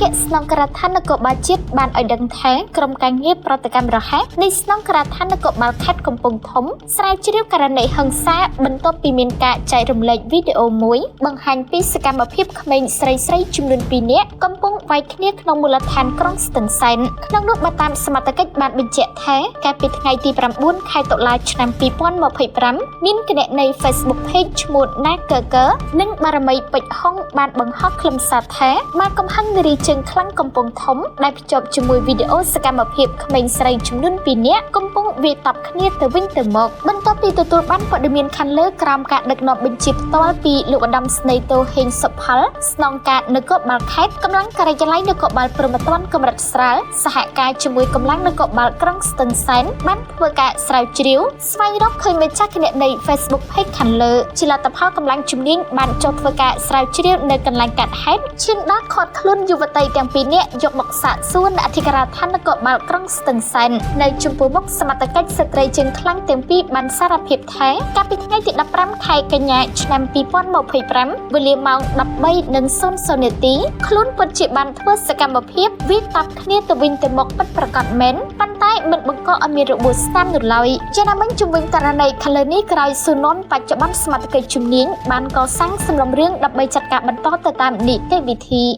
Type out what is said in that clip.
គ្គស្នងការដ្ឋាននគរបាលជាតិបានឲ្យដឹងថាក្រុមការងារប្រតិកម្មរហ័សនៃស្នងការដ្ឋាននគរបាលខេត្តកំពង់ធំស្រាវជ្រាវករណីហិង្សាបន្ទាប់ពីមានការចែករំលែកវីដេអូមួយបង្ហាញពីសកម្មភាពក្មេងស្រីៗចំនួន2នាក់កំពុងវាយគ្នាក្នុងមូលដ្ឋានក្រុងស្ទឹងសែនក្នុងនោះបើតាមសមត្ថកិច្ចបានបញ្ជាក់ថាកាលពីថ្ងៃទី9ខែតុលាឆ្នាំ2025មានគណនី Facebook Page ឈ្មោះណាកើកើនិងបារមីពេជ្រហុងបានបង្ហោះខ្លឹមសារថាមកកំហឹងនារីជើងខ្លាំងកំពុងធំដែលភ្ជាប់ជាមួយវីដេអូសកម្មភាពក្មេងស្រីចំនួន2នាក់កំពុងវាយតប់គ្នាទៅវិញទៅមកបន្ទាប់ពីទទួលបានព័ត៌មានខាងលើក្រោមការដឹកនាំបញ្ជាផ្ទាល់ពីលោកឧត្តមស្នេហ៍តូហេងសុផលស្នងការនគរបាលខេត្តកម្លាំងការិយាល័យនគរបាលព្រហ្មទណ្ឌកម្រិតស្រាលសហការជាមួយកម្លាំងនគរបាលក្រុងស្ទឹងសែនបានធ្វើការស្រាវជ្រាវស្វែងរកឃើញម្ចាស់គណនី Facebook Page ខាងលើជាលទ្ធផលកម្លាំងជំនាញបានចុះធ្វើការស្រាវជ្រាវនៅកន្លែងកាត់ហេតុឈានដល់ឃាត់ខ្លួនយុវតីទាំងពីរនាក់យកមកសាកសួរនៅអធិការដ្ឋាននគរបាលក្រុងស្ទឹងសែននៅចំពោះមុខសមត្ថកិច្ចស្ត្រីជើងខ្លាំងទាំងពីរបានសារភាពថាកាលពីថ្ងៃទី15ខែកញ្ញាឆ្នាំ2025វេលាម៉ោង13:00នាទីខ្លួនពិតជាបានធ្វើសកម្មភាពវាយតប់គ្នាទៅវិញទៅមកពិតប្រាកដមែនប៉ុន្តែមិនបង្កឲ្យមានរបួសស្នាមនោះឡើយយ៉ាងណាមិញជំវិញករណីខាងលើនេះក្រោយសួរនាំបច្ចុប្បន្នសមត្ថកិច្ចជំនាញបានកសាងសំណុំរឿងដើម្បីចាត់ការបន្តទៅតាមនីតិវិធី។